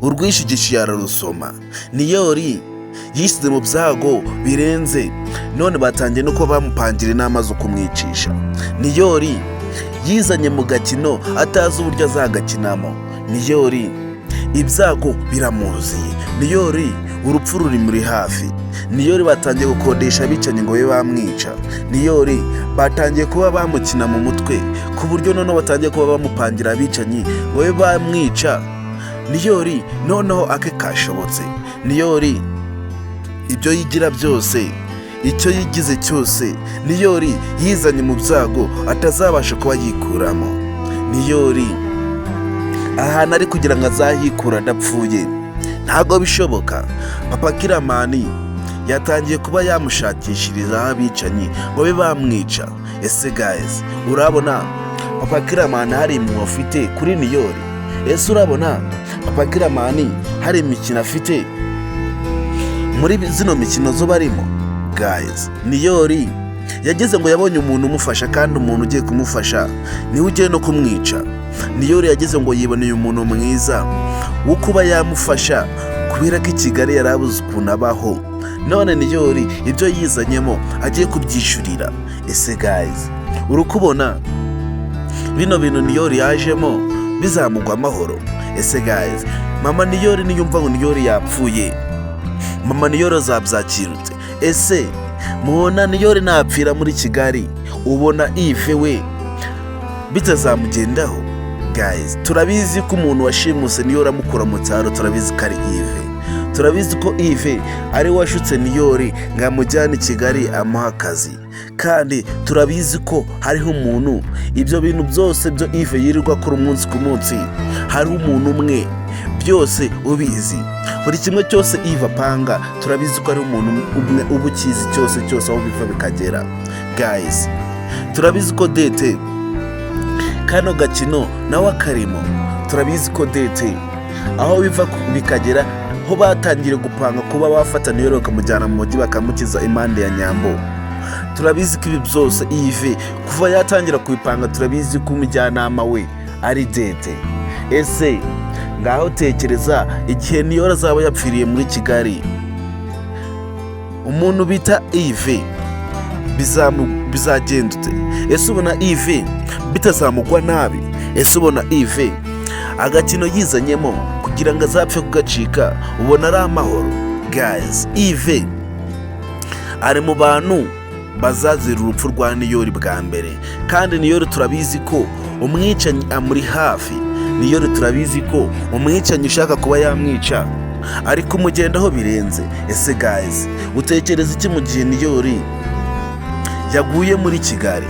Urwishigishiye ararusoma. Niyori yishyize mu byago birenze, none batangiye no kuba bamupangira inama zo kumwicisha. Niyori yizanye mu gakino atazi uburyo azagakinamo. Niyori ibyago biramuziye. Niyori urupfu ruri muri hafi. Niyori batangiye gukodesha abicanyi ngo babe bamwica. Niyori batangiye kuba bamukina mu mutwe, ku buryo noneho batangiye kuba bamupangira abicanyi ngo babe bamwica. Niyori noneho ake kashobotse. Niyori ibyo yigira byose, icyo yigize cyose, Niyori yizanye mu byago atazabasha kuba yikuramo. Niyori ahantu ari kugira ngo azahikure adapfuye ntabwo bishoboka. Papa Kiramani yatangiye kuba yamushakishirizaho abicanyi ngo babe bamwica. Ese guys, urabona Papa Kiramani hari impuhwe afite kuri Niyori? Ese urabona Papa Kiramani hari imikino afite muri zino mikino zo barimo? Guys, Niyori yageze ngo yabonye umuntu umufasha, kandi umuntu ugiye kumufasha niwe ugiye no kumwica. Niyori yageze ngo yiboneye umuntu mwiza wo kuba yamufasha, kubera ko i Kigali yari abuze ukuntu abaho. None Niyori ibyo yizanyemo agiye kubyishyurira. Ese guys, uri kubona bino bintu Niyori yajemo bizamugwa amahoro? Ese guys, mama Niyori niyumva ngo Niyori yapfuye, mama Niyori azabyakirutse? Ese mubona Niyori napfira muri Kigali, ubona Ive we bitazamugendaho? Guys, turabizi ko umuntu washimuse Niyori amukura mu cyaro, turabizi ko ari Ive. Turabizi ko Ive ari we washutse Niyori ngo amujyane i Kigali amuhe akazi, kandi turabizi ko hariho umuntu, ibyo bintu byose byo Ive yirirwa akora umunsi ku munsi, hariho umuntu umwe byose ubizi. Buri kimwe cyose Ive apanga, turabizi ko ari umuntu umwe uba ukizi cyose cyose, aho biva bikagera. Guys, turabizi ko Dete kano gakino nawe akarimo. Turabizi ko Dete aho biva bikagera ho batangiye gupanga kuba bafata Niyori bakamujyana mu mujyi, bakamukiza impande ya Nyambo. Turabizi ko ibi byose Ive kuva yatangira kubipanga, turabizi ko umujyanama we ari Dete. Ese ngaho tekereza igihe Niyori azaba yapfiriye muri Kigali, umuntu bita Ive bizagenda ute? Ese ubona Ive bitazamugwa nabi? Ese ubona Ive agakino yizanyemo kugira ngo azapfe kugacika, ubona ari amahoro? Guys, Ive ari mu bantu bazazira urupfu rwa Niyori bwa mbere, kandi Niyori turabizi ko umwicanyi amuri hafi. Niyori turabizi ko umwicanyi ushaka kuba yamwica ari kumugendaho birenze. Ese guys, utekereza iki mu gihe Niyori yaguye muri Kigali?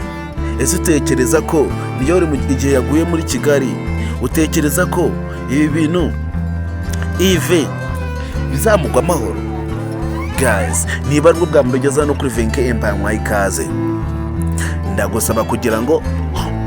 Ese utekereza ko Niyori igihe yaguye muri Kigali, utekereza ko ibi bintu Ive bizamugwa amahoro? Guys, niba aribwo bwa mbere ugeze hano kuri Venke Empire, nkwaye ikaze. Ndagusaba kugira ngo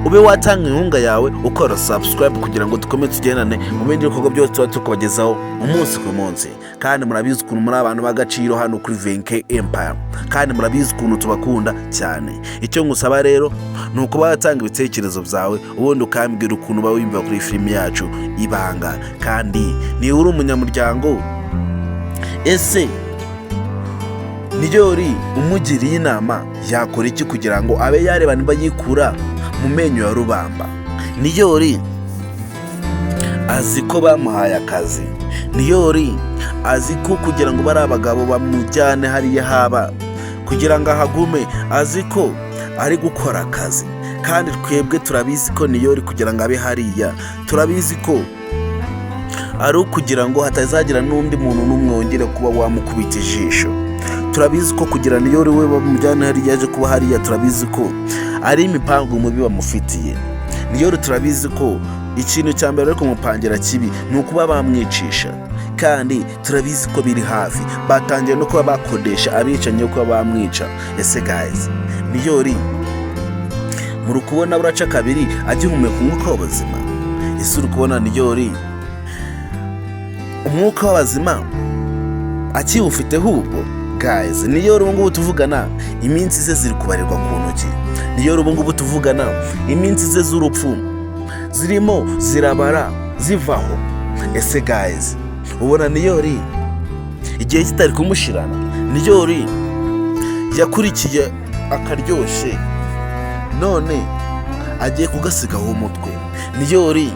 ube watanga inkunga yawe ukora subscribe, kugira ngo dukomeze tugendane mu bindi bikorwa byose tuba tukubagezaho umunsi ku munsi. Kandi murabizi ukuntu muri abantu b'agaciro hano kuri Venke Empire, kandi murabizi ukuntu tubakunda cyane. Icyo ngusaba rero ni ukuba watanga ibitekerezo byawe, ubundi ukambwira ukuntu uba wiyumva kuri filimi yacu Ibanga. Kandi niba uri umunyamuryango, ese Niyori umugiriye inama yakora iki kugira ngo abe yareba niba yikura mu menyo ya rubamba? Niyori azi ko bamuhaye akazi. Niyori azi ko kugira ngo bari abagabo bamujyane hariya haba kugira ngo ahagume, azi ko ari gukora akazi. Kandi twebwe turabizi ko Niyori kugira ngo abe hariya, turabizi ko ari ukugira ngo hatazagira n'undi muntu n'umwe wongera kuba wamukubita ijisho. Turabizi ko kugira Niyori we bamujyane hariya aje kuba hariya, turabizi ko ari imipango mubi bamufitiye. Niyori turabizi ko ikintu cya mbere bari kumupangira kibi ni ukuba bamwicisha, kandi turabizi ko biri hafi, batangiye no kuba bakodesha abicanyi yo kuba bamwica. Ese guys, Niyori muri kubona buraca kabiri agihumeka umwuka w'ubuzima? Ese uri kubona Niyori umwuka w'abazima akiwufiteho ubwo? Guys, Niyori ubu ngubu tuvugana iminsi ze ziri kubarirwa ku ntoki. Niyori ubu ngubu tuvugana iminsi ze z'urupfu zirimo zirabara zivaho. Ese guys Ubona Niyori igihe kitari kumushirana? Niyori yakurikiye akaryoshye none agiye kugasigaho umutwe. Niyori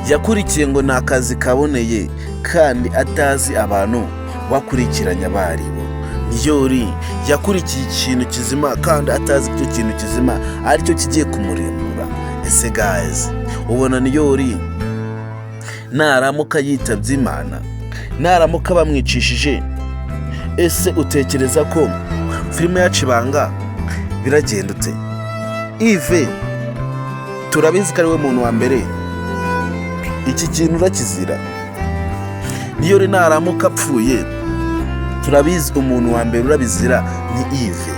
yakurikiye ngo ni akazi kaboneye kandi atazi abantu bakurikiranye abaribo. Niyori yakurikiye ikintu kizima kandi atazi icyo kintu kizima aricyo kigiye kumurimbura. Ese guys, ubona Niyori naramuka yitabye Imana, naramuka bamwicishije, ese utekereza ko filime yacu Ibanga biragenda ute? Yves turabizi ko ari we muntu wa mbere iki kintu urakizira. Niyori naramuka apfuye, turabizi umuntu wa mbere urabizira ni Yves,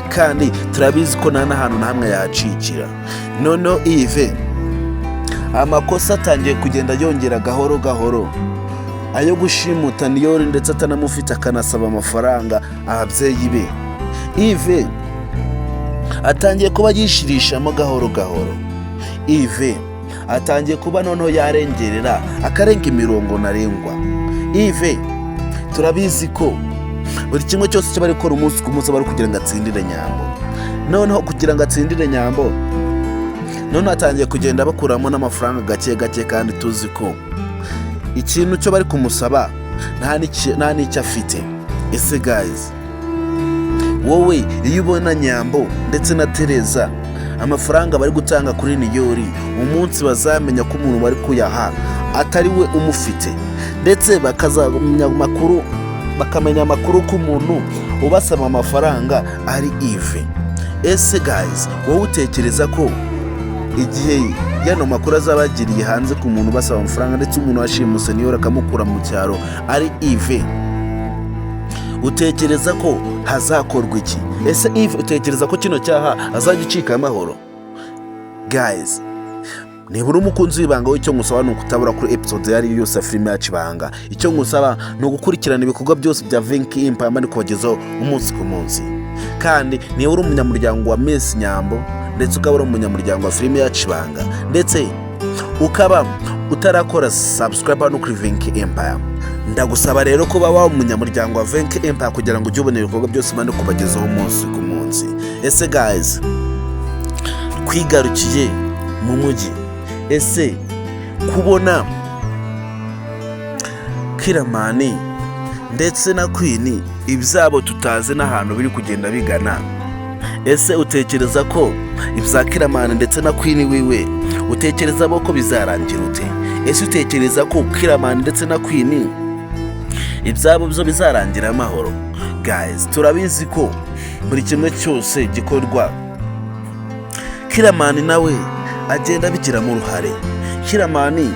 kandi turabizi ko nta n'ahantu na hamwe yacikira. Noneho Yves amakosa atangiye kugenda yongera gahoro gahoro, ayo gushimuta Niyori ndetse atanamufite, akanasaba amafaranga ababyeyi be. Yves atangiye kuba yishirishamo gahoro gahoro. Yves atangiye kuba noneho yarengerera, akarenga imirongo ntarengwa. Yves turabizi ko buri kimwe cyose cyo bari gukora umunsi ku munsi bari kugira ngo atsindire Nyambo. Noneho kugira ngo atsindire Nyambo, none atangiye kugenda bakuramo n'amafaranga gake gake, kandi tuzi ko ikintu cyo bari kumusaba nta n'icyo afite. Ese guys, wowe iyo ubona Nyambo ndetse na Tereza amafaranga bari gutanga kuri Niyori, umunsi bazamenya ko umuntu bari kuyaha atari we umufite, ndetse bakazamenya amakuru, bakamenya amakuru ko umuntu ubasaba amafaranga ari Yves, ese guys, wowe utekereza ko igihe yano makuru azaba yagiriye hanze ku muntu ubasaba amafaranga, ndetse umuntu washimuse Niyori akamukura mu cyaro ari Yves, utekereza ko hazakorwa iki? Ese Yves utekereza ko kino cyaha azajya icika amahoro? Guys, niba uri umukunzi w'Ibanga, w'icyo ngusaba ni ukutabura kuri episode iyo ari yo yose ya filime yacu Ibanga. Icyo ngusaba ni ugukurikirana ibikorwa byose bya Venki Empire mba kubagezaho umunsi ku munsi. Kandi niba uri umunyamuryango wa Miss Nyambo, ndetse ukaba uri umunyamuryango wa filime yacu Ibanga, ndetse ukaba utarakora subscribe hano kuri Venki Empire, ndagusaba rero kuba waba umunyamuryango wa Venki Empire kugira ngo ujye ubona ibikorwa byose mba kubagezaho umunsi ku munsi. Ese guys, twigarukiye mu mujyi, ese kubona Kiramani ndetse na Queen ibyabo tutazi n'ahantu biri kugenda bigana, ese utekereza ko ibya Kiramani ndetse na Queen wiwe, utekereza bo ko bizarangira ute? Ese utekereza ko Kiramani ndetse na Queen ibyabo byo bizarangira amahoro? Guys, turabizi ko buri kimwe cyose gikorwa Kiramani nawe agenda abigiramo uruhare. Kiramani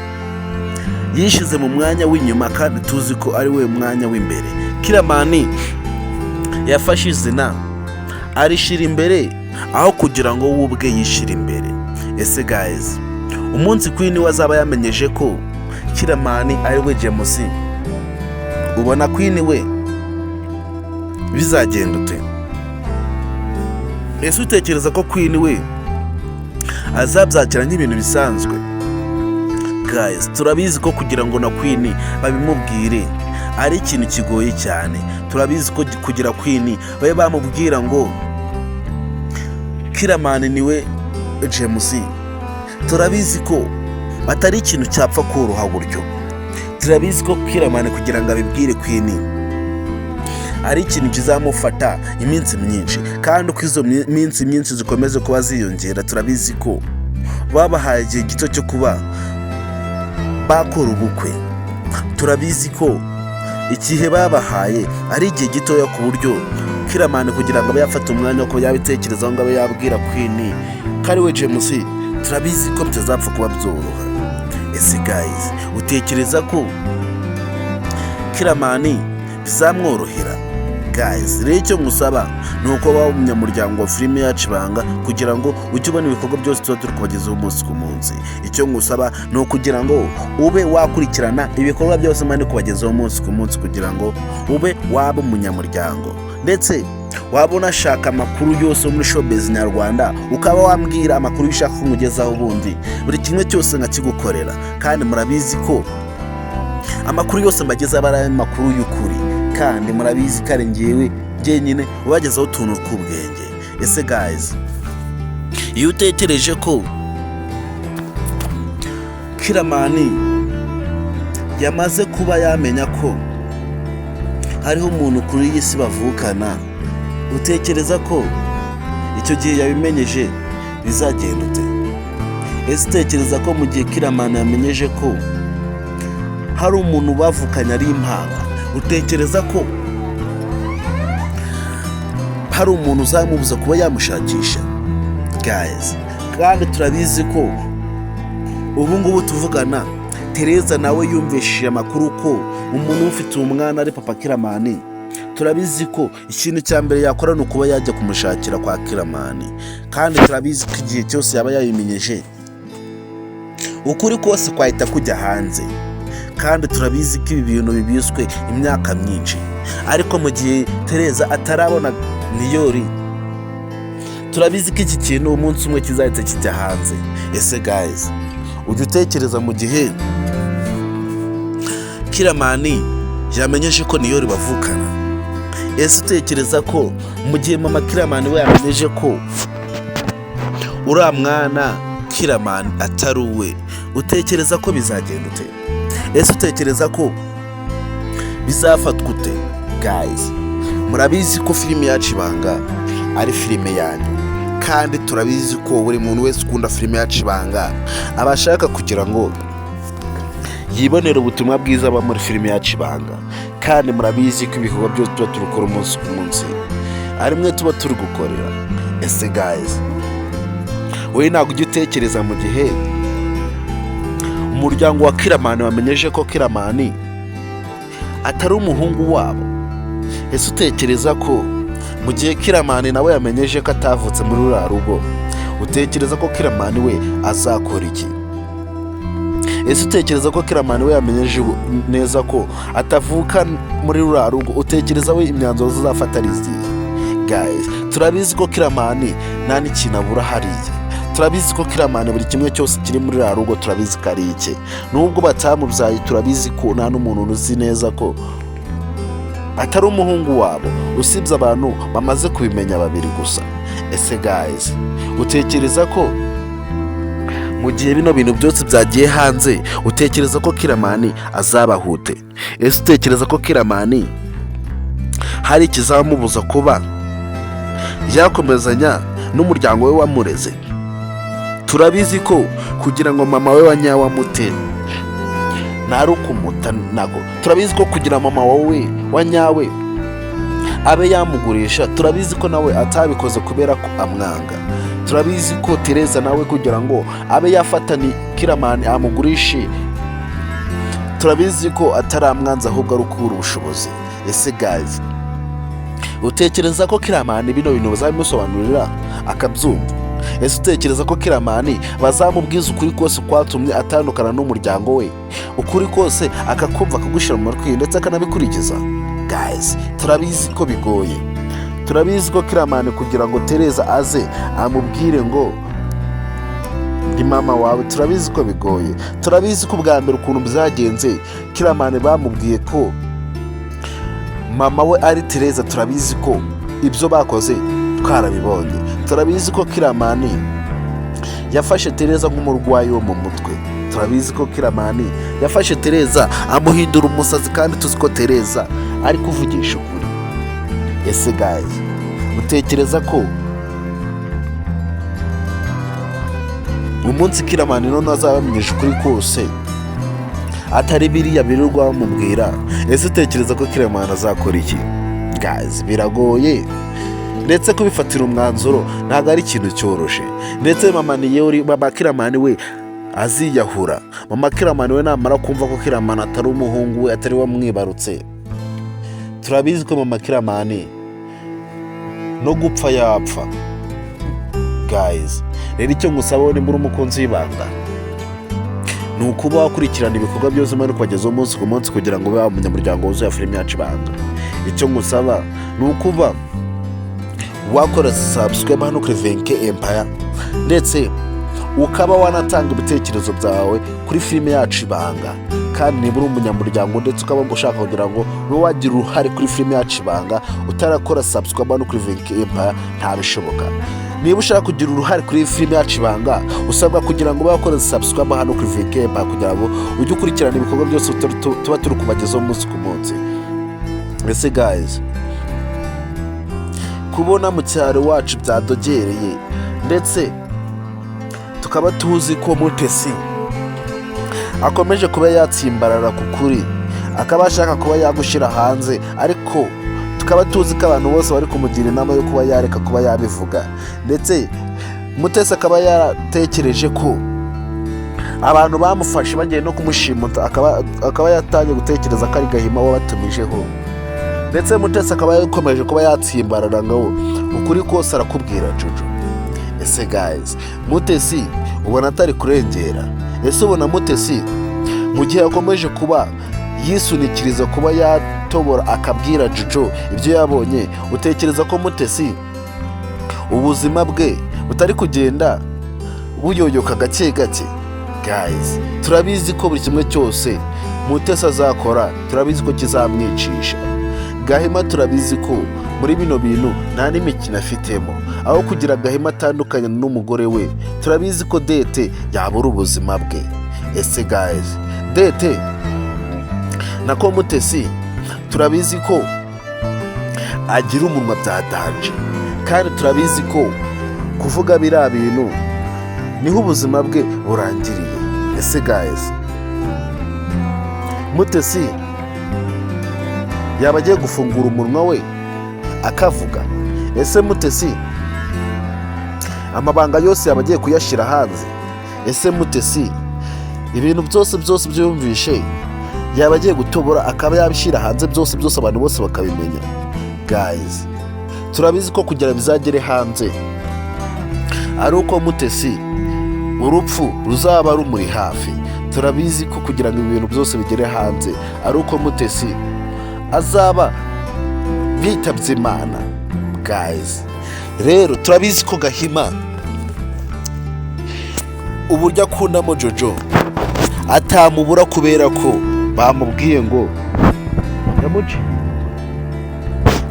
yishyize mu mwanya w'inyuma kandi tuzi ko ari we mwanya w'imbere. Kiramani yafashe izina arishyira imbere aho kugira ngo we ubwe yishyire imbere. Ese guys, umunsi Queen we azaba yamenyeje ko Kiramani ari we James, ubona Queen we bizagenda ute? Ese utekereza ko Queen we azabyakira nk'ibintu bisanzwe? Guys, turabizi ko kugira ngo na Queen babimubwire ari ikintu kigoye cyane. Turabizi ko kugira Queen babe bamubwira ngo Kiramani niwe James, turabizi ko atari ikintu cyapfa koroha gutyo. Turabizi ko Kiramani kugira ngo abibwire Queen ari ikintu kizamufata iminsi myinshi, kandi uko izo minsi myinshi zikomeza kuba ziyongera, turabizi ko babahaye igihe gito cyo kuba bakora ubukwe. Turabizi ko igihe babahaye ari igihe gitoya, ku buryo Kiramani kugira ngo abe yafata umwanya wo kuba yabitekerezaho ngo abe yabwira Queen ko ari we James, turabizi ko bitazapfa kuba byoroha. Ese guys, utekereza ko Kiramani bizamworohera? Guys, rero icyo ngusaba ni uko waba umunyamuryango wa filime yacu Ibanga kugira ngo ujye ubona ibikorwa byose tuba turi kubagezaho umunsi ku munsi. Icyo ngusaba ni ukugira ngo ube wakurikirana ibikorwa byose mba ndi kubagezaho umunsi ku munsi, kugira ngo ube waba umunyamuryango, ndetse waba unashaka amakuru yose yo muri showbiz nyarwanda, ukaba wambwira amakuru ushaka ko nkugezaho, ubundi buri kimwe cyose nkakigukorera. Kandi murabizi ko Amakuru yose mbageze aba ari amakuru y'ukuri, kandi murabizi ko ari ngewe njyenyine ubagezaho utuntu tw'ubwenge. Ese guys, iyo utekereje ko Kiramani yamaze kuba yamenya ko hariho umuntu kuri iyi si bavukana, utekereza ko icyo gihe yabimenyeje bizagenda ute? Ese utekereza ko mu gihe Kiramani yamenyeje ko hari umuntu bavukanye ari impanga, utekereza ko hari umuntu uzamubuza kuba yamushakisha? Guys, kandi turabizi ko ubu ngubu tuvugana Tereza nawe yumvishije amakuru ko umuntu ufite umwana ari papa Kiramani. Turabizi ko ikintu cya mbere yakora ni ukuba yajya kumushakira kwa Kiramani, kandi turabizi ko igihe cyose yaba yabimenyeje ukuri kose kwahita kujya hanze. Kandi turabizi ko ibi bintu bibitswe imyaka myinshi, ariko mu gihe Tereza atarabona Niyori, turabizi ko iki kintu umunsi umwe kizahita kijya hanze. Ese guys, ujya utekereza mu gihe Kiramani yamenyeje ko Niyori bavukana? Ese utekereza ko mu gihe mama Kiramani we yamenyeje ko uriya mwana Kiramani atari uwe, utekereza ko bizagenda ute? Ese utekereza ko bizafatwa ute? Guys, murabizi ko filime yacu Ibanga ari filime yanyu, kandi turabizi ko buri muntu wese ukunda filime yacu Ibanga aba ashaka kugira ngo yibonere ubutumwa bwiza aba muri filime yacu Ibanga. Kandi murabizi ko ibikorwa byose tuba tubikora umunsi ku munsi, ari mwe tuba turi gukorera. Ese guys, wowe ntabwo ujya utekereza mu gihe umuryango wa Kiramani wamenyeje ko Kiramani atari umuhungu wabo? Ese utekereza ko mu gihe Kiramani nawe yamenyeje ko atavutse muri ruriya rugo, utekereza ko Kiramani we azakora iki? Ese utekereza ko Kiramani we yamenyeje neza ko atavuka muri ruriya rugo, utekereza we imyanzuro azafata ari izihe? Guys, turabizi ko Kiramani nta n'ikintu abura hariya. Turabizi ko Kiramani buri kimwe cyose kiri muri ruriya rugo turabizi ko ari icye, nubwo batamubyaye. Turabizi ko nta n'umuntu uzi neza ko atari umuhungu wabo, usibye abantu bamaze kubimenya babiri gusa. Ese guys, utekereza ko mu gihe bino bintu byose byagiye hanze, utekereza ko Kiramani azabahute? Ese utekereza ko Kiramani hari ikizamubuza kuba yakomezanya n'umuryango we wamureze? Turabizi ko kugira ngo mama we wa nyawe amute ntari ukumuta nako. Turabizi ko kugira mama wowe wa nyawe abe yamugurisha, turabizi ko nawe atabikoze kubera ko amwanga. Turabizi ko Tereza nawe kugira ngo abe yafatani Kiramani amugurishe, turabizi ko ataramwanza, ahubwo ari ukubura ubushobozi. Ese guys, utekereza ko Kiramani bino bintu bazabimusobanurira akabyumva? Ese utekereza ko Kiramani bazamubwiza ukuri kose kwatumye atandukana n'umuryango we, ukuri kose akakumva, akagushyira mu matwi ndetse akanabikurikiza? Guys, turabizi ko bigoye. Turabizi ko Kiramani kugira ngo Tereza aze amubwire ngo ni mama wawe, turabizi ko bigoye. Turabizi ko ubwa mbere ukuntu byagenze, Kiramani bamubwiye ko mama we ari Tereza. Turabizi ko ibyo bakoze twarabibonye. Turabizi ko Kiramani yafashe Tereza nk'umurwayi wo mu mutwe. Turabizi ko Kiramani yafashe Tereza amuhindura umusazi, kandi tuzi ko Tereza ari kuvugisha ukuri. Ese guys, utekereza ko umunsi Kiramani noneho azaba yamenyesha ukuri kose, atari biriya birirwa bamubwira, ese utekereza ko Kiramani azakora iki? Guys, biragoye, ndetse kubifatira umwanzuro ntabwo ari ikintu cyoroshye. Ndetse mama Niyori, mama Kiramani we aziyahura. Mama Kiramani we namara kumva ko Kiramani atari umuhungu we, atari we wamwibarutse, turabizi ko mama Kiramani no gupfa yapfa. Guys, rero icyo ngusaba wowe nimba uri umukunzi w'Ibanga ni ukuba wakurikirana ibikorwa byose mbona kubagezaho umunsi ku munsi, kugira ngo ube waba umunyamuryango wuzuye filime yacu Ibanga. Icyo ngusaba ni ukuba wakora subscribe hano kuri Venke Empire, ndetse ukaba wanatanga ibitekerezo byawe kuri filime yacu Ibanga. Kandi niba uri umunyamuryango ndetse ukaba ushaka kugira ngo ube wagira uruhare kuri filime yacu Ibanga, utarakora subscribe hano kuri Venke Empire ntabishoboka. Niba ushaka kugira uruhare kuri filime yacu Ibanga, usabwa kugira ngo ube wakoze subscribe hano kuri Venke Empire, kugira ngo ujye ukurikirana ibikorwa byose tuba turi kubagezaho umunsi ku munsi. Ese guys, kubona mu cyaro iwacu byadogereye, ndetse tukaba tuzi ko Mutesi akomeje kuba yatsimbarara ku kuri, akaba ashaka kuba yagushyira hanze, ariko tukaba tuzi ko abantu bose bari kumugira inama yo kuba yareka kuba yabivuga, ndetse Mutesi akaba yaratekereje ko abantu bamufashe bagiye no kumushimuta, akaba yatangiye gutekereza ko ari Gahima wabatumijeho, ndetse Mutesi akaba yakomeje kuba yatsimbarara ngo ukuri kose arakubwira Jojo. Ese guys, Mutesi ubona atari kurengera? Ese ubona Mutesi mu gihe yakomeje kuba yisunikiriza kuba yatobora akabwira Jojo ibyo yabonye, utekereza ko Mutesi ubuzima bwe butari kugenda buyoyoka gake gake? Guys, turabizi ko buri kimwe cyose Mutesi azakora, turabizi ko kizamwicisha Gahima. Turabizi ko muri bino bintu nta n'imikino afitemo. Aho kugira Gahima atandukanye n'umugore we, turabizi ko Dete yabura ubuzima bwe. Ese guys, Dete, nako Mutesi, turabizi ko agira umunwa byatanje, kandi turabizi ko kuvuga biriya bintu niho ubuzima bwe burangiriye. Ese guys, Mutesi yaba agiye gufungura umunwa we akavuga? Ese Mutesi amabanga yose yaba agiye kuyashyira hanze? Ese Mutesi ibintu byose byose byumvishe yaba agiye gutobora akaba yabishyira hanze byose byose, abantu bose bakabimenya? Guys, turabizi ko kugira bizagere hanze ari uko Mutesi urupfu ruzaba rumuri hafi. Turabizi ko kugira ngo ibintu byose bigere hanze ari uko Mutesi azaba bitabye Imana. Guys rero, turabizi ko Gahima uburyo akundamo Jojo atamubura, kubera ko bamubwiye ngo yamuciye,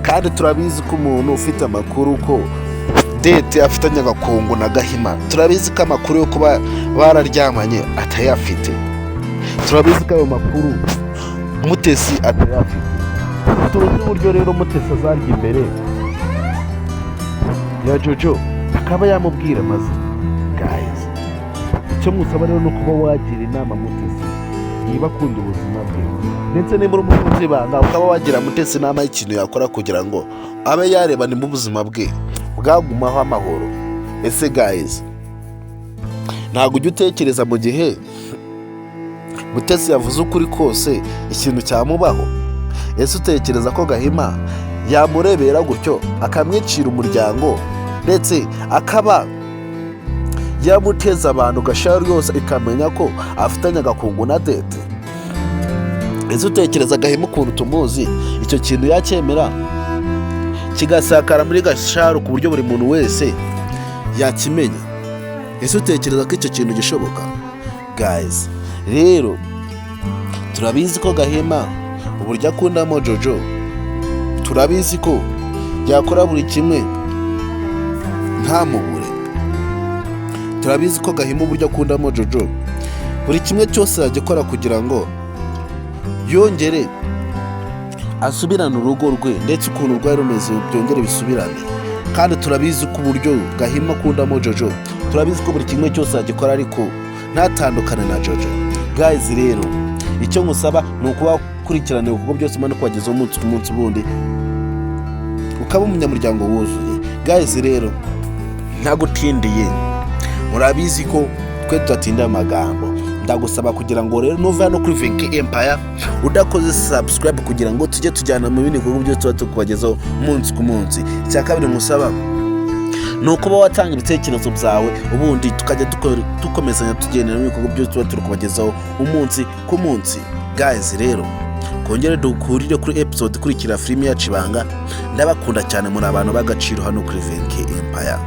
kandi turabizi ko umuntu ufite amakuru ko Dete afitanye agakungu na Gahima, turabizi ko amakuru yo kuba bararyamanye atayafite. Turabizi ko ayo makuru Mutesi atayafite. Tuzi uburyo rero Mutesi azarya imbere ya Jojo akaba yamubwira amazina. Guys, icyo musaba rero ni ukuba wagira inama Mutesi niba akunda ubuzima bwe, ndetse niba uri umukunzi ibanga ukaba wagira Mutesi inama y'ikintu yakora kugira ngo abe yareba nimba ubuzima bwe bwagumaho amahoro. Ese guys, ntabwo ujya utekereza mu gihe Mutesi yavuze ukuri kose ikintu cyamubaho? Ese utekereza ko Gahima yamurebera gutyo akamwicira umuryango, ndetse akaba yamuteza abantu Gasharu yose ikamenya ko afitanye agakungu na Dete? Ese utekereza Gahima ukuntu tumuzi, icyo kintu yacyemera kigasakara muri Gasharu ku buryo buri muntu wese yakimenya? Ese utekereza ko icyo kintu gishoboka? Guys rero, turabizi ko Gahima uburyo akundamo Jojo, turabizi ko yakora buri kimwe ntamubure. Turabizi ko Gahima uburyo akundamo Jojo, buri kimwe cyose yagikora kugira ngo yongere asubirane urugo rwe, ndetse ukuntu rwari rumeze byongere bisubirane. Kandi turabizi ko uburyo Gahima akundamo Jojo, turabizi ko buri kimwe cyose yagikora ariko ntatandukane na Jojo. Guys rero, icyo nkusaba ni ukuba ukurikirana ibikorwa byose mbona kubagezaho umunsi ku munsi, ubundi ukaba umunyamuryango wuzuye. Guys rero, ntagutindiye, murabizi ko twe tudatinda amagambo. Ndagusaba kugira ngo rero nuva hano kuri Venke Empire udakoze subscribe, kugira ngo tujye tujyana mu bindi bikorwa byose tuba tukubagezaho umunsi ku munsi. Icya kabiri nkusaba ni ukuba watanga ibitekerezo byawe, ubundi tukajya dukomezanya tugendera mu bikorwa byose tuba turi kubagezaho umunsi ku munsi. Guys rero, kongere dukurire kuri episode ikurikira filime yacu Ibanga. Ndabakunda cyane, muri abantu b'agaciro hano kuri Venke Empire.